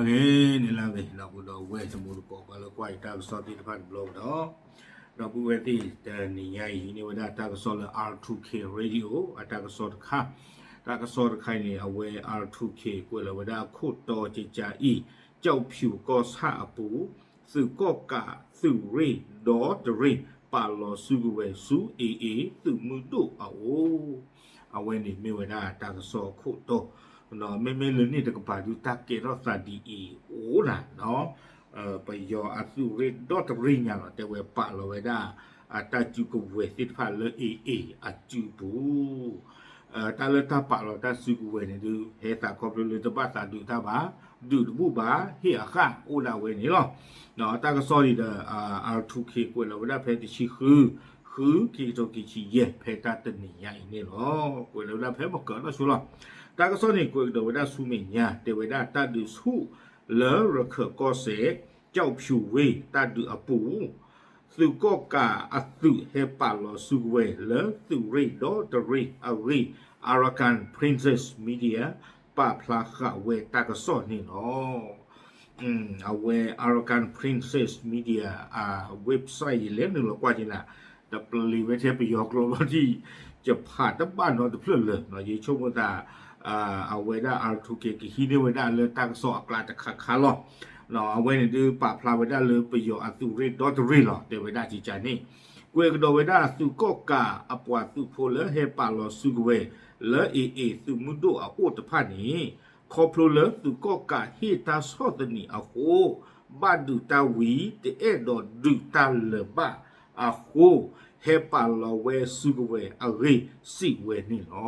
ဂ့ၤန့ၣ်လၢအဂ့ၤ ဒီပုၢ်ဒီဝဲၢ်တံၤသကိး ပှၤလၢကွၢ်ယတၢ်ကစီၣ်သ့ၣ်တဖၣ်တဘျီကဒီး, ဒီပုၢ်ဝဲၢ်သ့ၣ်တနံၤညါအံၤ ဟံးန့ၢ်ဝဲဒၣ်တၢ်ကစီၣ်လၢ R two K Radio အတၢ်ကစီၣ်တခါ, တၢ်ကစီၣ်တခါအံၤန့ၣ် အဝဲ R two K ကွဲးလီၤဝဲဒၣ်အခိၣ်တီ ကကးအံၤ ကၠီၣ်ဖၠူၣ်ကီၢ်ဆၣ်အပူၤ သုးကီၣ်ကးသုးရ့ၣ်ဒီတရ့ၣ် ပာ်လီၤစုကဝဲၤဆူ AA သုးမုၢ်ဒိၣ်အအိၣ်, အဝဲန့ၣ်မ့ၢ်ဝဲဒၣ်တၢ်ကစီၣ်အခိၣ်တီ, မ့မ့ၢ်လၢန့ၣ်တကပၤဒုးတၢ်ကဲထီၣ်သးဒ်အံၤအိၣ်ဒၣ် ပယီၤအသုးရ့ၣ်ဒီတရ့ၣ်ညါလီၤ တဲဝဲပာ်လီၤဝဲဒၣ် အတၢ်စုကဝဲၤသ့ၣ်တဖၣ်လၢ AA အစုပူၤ, တၢ်လၢတၢ်ပာ်လီၤတၢ်စုကဝဲၤန့ၣ်ဒုး ဟဲသးခီဖျိလၢတဘၣ်သးဒုးတၢ်ဘၣ်, ဒုးတဘူၣ်ဘၣ် ဟ့ၣ်အဃၣ်အိၣ်ဒၣ်ဝဲန့ၣ်လီၤ. တၢ်ကစီၣ်န့ၣ်ဒီး R two K ကွဲးလီၤဝဲဒၣ်ဖဲတဆံဃု ဃု ခံကထိခံဆံယဲၢ် ဖဲတၢ်တနံၤညါအံၤန့ၣ်လီၤ. ကွဲးလီၤဝဲဒၣ်ဖဲမကၢၤနီၢ်ဆိလီၤ. တၢ်ကစီၣ်န့ၣ် ကွဲးကဒီးဝဲဒၣ်ဆူမဲာ်ညါ တဲဝဲဒၣ်တၢ်ဒုးဆူၣ်လၢရခၢၣ်ကီၢ်စဲၣ် ကၠီၣ်ဖၠူၣ်ဝ့ၢ်တၢ်ဒုးအပူၤ သုးကီၣ်ကးအသုးဟဲပာ်လီၤစုကဝဲၤလၢသုးရ့ၣ်ဒီတရ့ၣ်အဂ့ၢ် Arakan Princess Media ပာ်ဖျါဃာ်ဝဲတၢ်ကစီၣ်န့ၣ်လီၤ. အဝဲ Arakan Princess Media အ website ယလဲၤနုာ်လီၤကွၢ်က့ၤနၤ, တပျ့ၤဝဲထဲပယီၤကျိာ်ဘျီဒ် ယဖးတဘၣ်နီတဖျၢၣ်လၢၤ, ယဆိကမိၣ်သး အဝဲဒၣ် R two K ကဟံးန့ၢ်ဝဲဒၣ်လၢတၢ်ကစီၣ်အကျါတခါခါလီၤ. အဝဲန့ၣ်ဒုးပာ်ဖျါဝဲဒၣ်လၢပယီၤအသုးရ့ၣ်ဒီတရ့ၣ်လီၤ တဲဝဲဒၣ်ကကးန့ၣ်, ကွဲးကဒီးဝဲဒၣ်သုးကီၣ်ကးအပှၤသုးဖိလၢဟဲပာ်လီၤစုကဝဲၤလၢ AA သုးမုၢ်ဒိၣ်အအိၣ်တဖၣ်န့ၣ် ခီဖျိလၢသုးကီၣ်ကးဟ့ၣ်တၢ်ဆီၣ်သနံးအဃိ ဘၣ်ဒုးတၢ်ဝံၤ တအဲၣ်ဒိးဒုးတၢ်လၢၤဘၣ်အဃိ ဟဲပာ်လီၤဝဲစုကဝဲၤအဂ့ၢ်စံးဝဲန့ၣ်လီ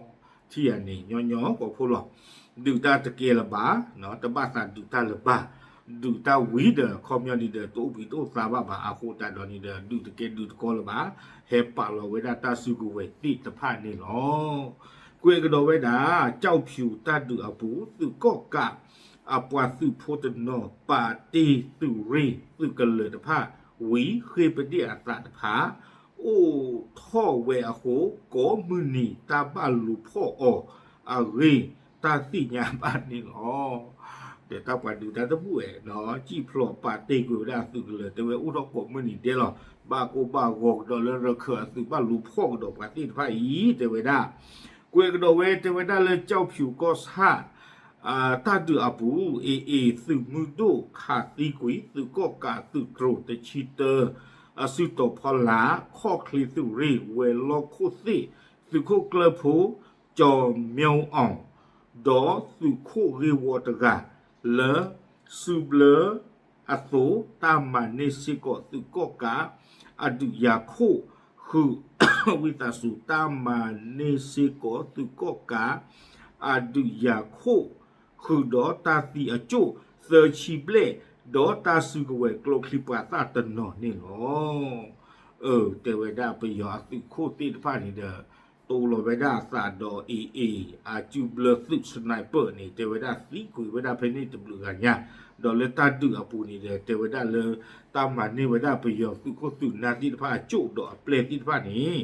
ၤ. ထံၣ်ယၤန့ၣ် ညီညီကီၢ်ဖိလီၤ. ဒုးတၢ်တကဲလၢၤဘၣ်, တဘၣ်သးဒုးတၢ်လၢၤဘၣ်, ဒုးတၢ်ဝံၤဒီး ခီပညီန့ၣ်ဒီး တအိၣ်ဘှံးတအိၣ်သါဘၣ်ဘၣ်အဃိသတးဒီးန့ၣ်ဒီး ဒုးတကဲဒုးတကီလၢၤဘၣ်, ဟဲပာ်လီၤဝဲဒၣ်တၢ်စုကဝဲၤသ့ၣ်တဖၣ်န့ၣ်လီၤ. ကွဲးကဒီးဝဲဒၣ် ကၠီၣ်ဖၠူၣ်တၢ်ဒုးအပူၤ သုးကီၣ်ကး အပှၤသုးဖိတနီၤ ပာ်တ့ၢ်သုးရ့ၣ်သုးကလၢၤတဖၣ် ဝံၤဃ့ပဒ့ၣ်အသးတဖၣ် အိၣ်ထီၣ်ဝဲအဃိ ကိးမုၢ်နံၤတၢ်ဘၣ်လူၤဖီၣ်အီၤအဂ့ၢ် တၢ်သ့ၣ်ညါဘၣ်န့ၣ်လီၤ. ဒီးတၢ်ပှၤဒုးတၢ်တဘူၣ်ဝဲ စံၣ်ဖျိးပာ်တ့ၢ်ကွံာ်ဝဲဒၣ်အသုးကလၢၤ တဲဝဲအိၣ်ထီၣ်ကိးမုၢ်နံၤဒဲးလီၤ. ဘၣ်ကိၢ်ဘၣ်ဂီၤကဒီးလၢရခၢၣ်အသုးဘၣ်လူၤဖီၣ်ကဒီးပှၤသ့ၣ်တဖၣ်အံၤ တဲဝဲဒၣ် ကွဲးကဒီးဝဲ တဲဝဲဒၣ်လၢကၠီၣ်ဖၠူၣ်ကီၢ်ဆၣ် တၢ်ဒုးအပူၤ AA သုးမုၢ်ဒိၣ်ခးသံကွံာ် သုးကီၣ်ကးသုးတြိၤတဆံတၢ အစုတီၤဖီလာ် ခီၣ်ချ့သုးရ့ၣ် ဝဲၤလီၢ်ခိၣ်သ့ၣ် သုးခိၣ်ကျၢၢ်ဖိ ကၠီၤမၠီအီၣ် ဒီးသုးခိၣ်ဂ့ၢ်ဝီတဂၤ လၢစုဘျၢအသိး တၢ်မၤန့ၢ်စ့ၢ်ကီးသုးကီၣ်ကး အဒုးယၤခိၣ် ဃုာ် ဝံသးစူၤ တၢ်မၤန့ၢ်စ့ၢ်ကီးသုးကီၣ်ကး အဒုးယၤခိၣ် ဃုာ်ဒီးတၢ်သံအကၠိၣ် သၢဆံဘျဲၣ် ဒီးတၢ်စုကဝဲၤကျိချံပှၤသၣ်တနီၤန့ၣ်လီၤ. အၢ တဲဝဲဒၣ်ပယီၤအသုးခိၣ်သ့ၣ်တဖၣ်န့ၣ်ဒီး တိလီၤဝဲဒၣ်အသးဒီး AA အစုဘျၢသုး sniper န့ၣ် တဲဝဲဒၣ်သံကွံာ်ဝဲဒၣ်ဖဲန့ၣ်တဘျုးဂၤညါ, ဒီးလၢတၢ်ဒုးအပူၤန့ၣ်ဒီး တဲဝဲဒၣ်လၢ တၢ်မၤန့ၢ်ဝဲဒၣ်ပယီၤသုးခိၣ်သုးနၢ်သ့ၣ်တဖၣ်အကၠိၣ်ဒီးအပျဲၢ်သ့ၣ်တဖၣ်န့ၣ်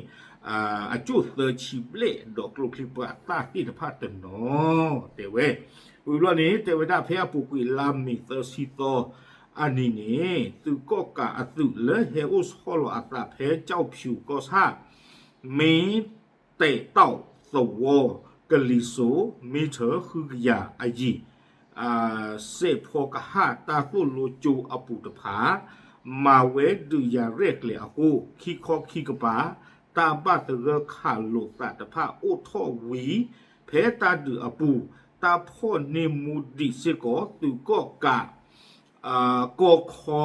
အကၠိၣ်သၢဆံဘျဲၣ်ဒီးကျိချံပှၤသၣ်သ့ၣ်တဖၣ်တနီၤ တဲဝဲ, ဝံၤဘျီန့ၣ် တဲဝဲဒၣ်ဖဲအပူၤကွံာ်လါမ့ၤသၢဆံသီအနံၤန့ၣ် သုးကီၣ်ကးအသုးလၢဟဲအိၣ်ဆီလီၤအသးဖဲကၠီၣ်ဖၠူၣ်ကီၢ်ဆၣ် မ့ၢ်တဲးတီၣ်သဝီ ကလံၤစိး မ့ထၢၣ်ဃုကယၤအယံၤ စဲးဖီကဟၣ်တၢ်သိၣ်လိကၠိအပူၤတဖၣ် မၤဝဲဒုးယၤရဲၣ်ကျဲၤအဃိ ခံခီခံကပၤ တၢ်ဘၣ်သဂၢၢ်ခးလိာ်သးတဖၣ်အိၣ်ထီၣ်ဝံၤ ဖဲတၢ်ဒုးအပူၤ တၢ်ဖီၣ်န့ၢ်မူဒံးစ့ၢ်ကီး သုးကီၣ်ကး ကီၢ်ခီ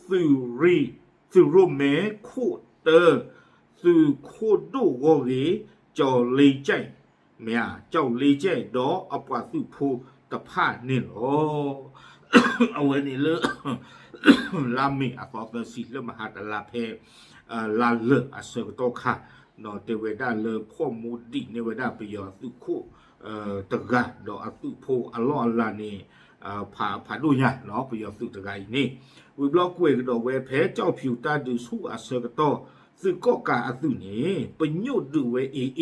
သုးရ့ၣ် သုးရိၣ်မဲခိၣ်တၢ သုးခိၣ်ဒိၣ်ဂီၢ်ဂ့ၤ ကၠီၤလ့ကဲၣ် မ့ၢ်ဧါ ကၠီၤလ့ကဲၣ် ဒီးအပှၤသုးဖိတဖၣ်န့ၣ်လီၤ. အဝဲန့ၣ်လၢ လါမ့ၤအသီသၢဆံ လၢမဟါတလါဖဲ လါလၢာ်အဆၢကတီၢ်ခါ တဲဝဲဒၣ်လၢဖီၣ်မူဒံးန့ၢ်ဝဲဒၣ်ပယီၤသုးခိၣ်တဂၤ ဒီးအသုးဖိအလီၢ်အလၤန့ၣ် ဖးဒိၣ်ညါ ပယီၤသုးတဂၤအံၤန့ၣ် ဝံၤဘျီကွဲးကဒီးဝဲဖဲကၠီၣ်ဖၠူၣ်တၢ်ဒုးဆူၣ်အဆၢကတီၢ် သုးကီၣ်ကးအသုးန့ၣ် ပညိၣ်ဒုးဝဲ AA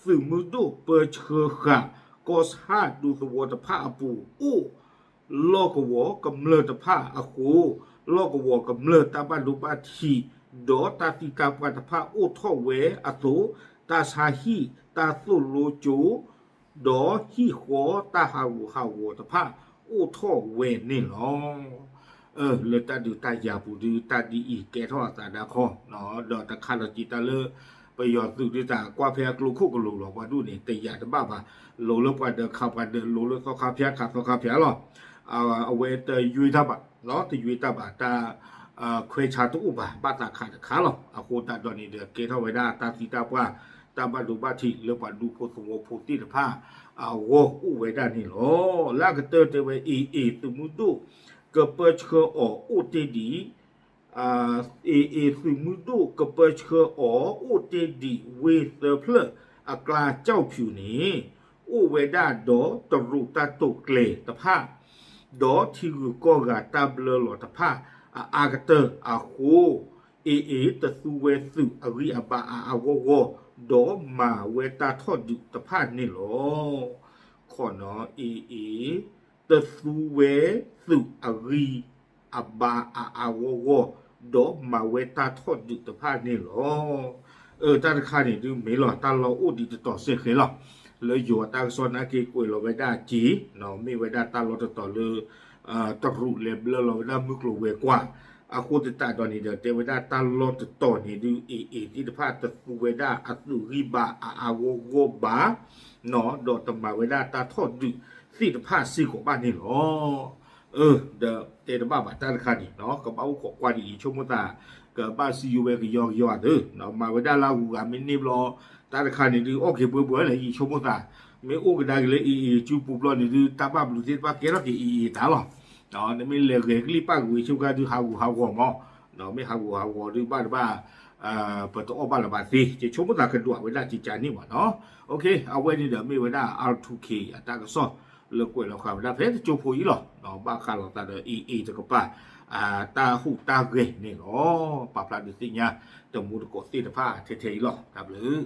သုးမုၢ်ဒိၣ်ပၢဆှၢဃာ် ကီၢ်ဆၣ်ဒူသဝီတဖၣ်အပူၤအိၣ် လီၢ်ကဝီၤကမျၢၢ်တဖၣ်အဃိ, လီၢ်ကဝီၤကမျၢၢ်တၢ်ဘၣ်ဒိဘၣ်ထံး ဒီးတၢ်သံတၢ်ပှၢ်တဖၣ်အိၣ်ထီၣ်ဝဲအသိး, တၢ်ဆါဟံၣ်တၢ်သိၣ်လိကၠိ ဒီးဟံၣ်ဃီတၢ်ဟးဂူာ်ဟးဂီၤတဖၣ်အိၣ်ထီၣ်ဝဲန့ၣ်လီၤ. လၢတၢ်ဒုးတၢ်ယၤပူၤဒုး တၢ်ဒ်အံၤကဲထီၣ်အသးဒၣ်ခီ, ဒီးတခါလီၤက့ၤတၢ်လၢ ပယီၤသုးဒုးတၢ်ကွၢ်ဖဲအကျိခိၣ်ကလိၤလီၤ ပှၤဒူၣ်န့ၣ် တယာ်တဘၣ်ဘၣ်, လိၤလၢပှၤဒၢးခးပှၤဒၢး လိၤလၢသီခါဖၠါခးသီခါဖၠါလီၤ. အဝဲတယွ့တၢ်ဘၣ်, တယွ့တၢ်ဘၣ် တၢ်ခွဲးဆါတအိၣ်ဘၣ် ဘၣ်သးခးတခါလီၤ. အဃိသတးဒီးန့ၣ်ဒီး ကဲထီၣ်ဝဲဒၣ်တၢ်သံတၢ်ပှၢ် တၢ်ဘၣ်ဒိဘၣ်ထံးလၢပှၤဒူဖိသဝီဖိသ့ၣ်တဖၣ် အဂီၢ်အိၣ်ဝဲဒၣ်န့ၣ်လီၤ. လၢအကတၢၢ်တဲဝဲ AA သုးမုၢ်ဒိၣ် ကပၢဆှၢအီၤအိၣ်တ့ၢ်ဒံး AA သုးမုၢ်ဒိၣ်ကပၢဆှၢအီၤအိၣ်တ့ၢ်ဒံးဝ့ၢ်သၢဖျၢၣ်အကျါ ကၠီၣ်ဖၠူၣ်န့ၣ် အိၣ်ဝဲဒၣ်ဒီးတရူးတၢ်တိာ်ကျဲၤတဖၣ် ဒီးထံဂုၤကီၢ်ဂၤတၢ်ဘျၢလီၤတဖၣ်အအါကတၢၢ်အဃိ AA တသူဝဲသုးအဂံၢ်အဘါအါအါဂီၢ်ဂီၢ် ဒီးမၤဝဲတၢ်ထီၣ်ဒုးတဖၣ်န့ၣ်လီၤ. ခီနီၤ AA တသူဝဲသုးအဂံၢ်အဘါအါအါဂီၢ်ဂီၢ် ဒီးမၤဝဲတၢ်ထီၣ်ဒုးတဖၣ်န့ၣ်လီၤ. အၢ တၢ်တခါန့ၣ်ဒုးမ့ၢ်လီၤ တၢ်လီၢ်အိၣ်ဒံးတတီၤစဲဃဲလီၤ. လၢယိၤအတၢ်ကစီၣ်နာ်က့ ကွဲးလီၤဝဲဒၣ်အက့ၤ မ့ၢ်ဝဲဒၣ်တၢ်လီၢ်တတီၤလၢ တရူးလဲၤဘျၢလီၤဝဲဒၣ်မုၢ်ကျိၤဝဲၤကွာ် အဃိသတးဒီးန့ၣ်ဒီး တဲဝဲဒၣ်တၢ်လီၢ်တတီၤန့ၣ်ဒုး AA သ့ၣ်တဖၣ်တသူဝဲဒၣ်အသုးဂံၢ်ဘါအါအါဂီၢ်ဂီၢ်ဘၣ် ဒီးတမၤဝဲဒၣ်တၢ်ထီၣ်ဒုးသ့ၣ်တဖၣ်စ့ၢ်ကီးဘၣ်န့ၣ်လီၤ. အၢ ဒီးတဲတဘၣ်ဘၣ်တၢ်တခါန့ၣ် ကဘၣ်အိၣ်ခိးကွၢ်ဒ်အံၤ ဆိကမိၣ်သး ကဘၣ်စံယိၤဝဲကယီကယီအသၢ မၤဝဲဒၣ်လၢအဂုၤအဂၤမ့ၢ်န့ၢ်ဘျီ တၢ်တခါန့ၣ်ဒုး အီၣ်က့ၤဘှဲဘှဲလဲၣ် ယဆိကမိၣ်သး မ့ၢ်အိၣ်ကဒါက့ၤလၢ AA ကၠူပူၤဘျီန့ၣ်ဒုး တၢ်ဘၣ်ဘျုးသ့ၣ်တဖၣ်ကဲထီၣ်က့ၤ AA တၢ်လီၤ. နမ့ၢ်လဲၤဂဲၤကလံၣ်ပၣ်ကဝံၤဆ့ကၤဒုး ဟးဂူာ်ဟးဂီၤမး, မ့ၢ်ဟးဂူာ်ဟးဂီၤဒုးဘၣ်တဘၣ် ပတအီၣ်ဘၣ်လၢၤဘၣ်သ့ ယဆိကမိၣ်သးကဒွးဝဲဒၣ်ကကန့ၣ်မးနီၤ. အဝဲန့ၣ်ဒီးမ့ၢ်ဝဲဒၣ် R two K အတၢ်ကစီၣ်လၢကွဲးလီၤဃာ်ဝဲဒၣ်ဖဲတကၠိဖိအံၤလီၤ. ဘၣ်ဃးလိာ်သးဒီး AA တကပၤ တၢ်ဟူးတၢ်ဂဲၤန့ၣ်လီၤ. ပာ်ဖျါဒုးသ့ၣ်ညါတမူတကိးသ့ၣ်တဖၣ်ထဲထဲအံၤလီၤ. တၢ်ဘျုး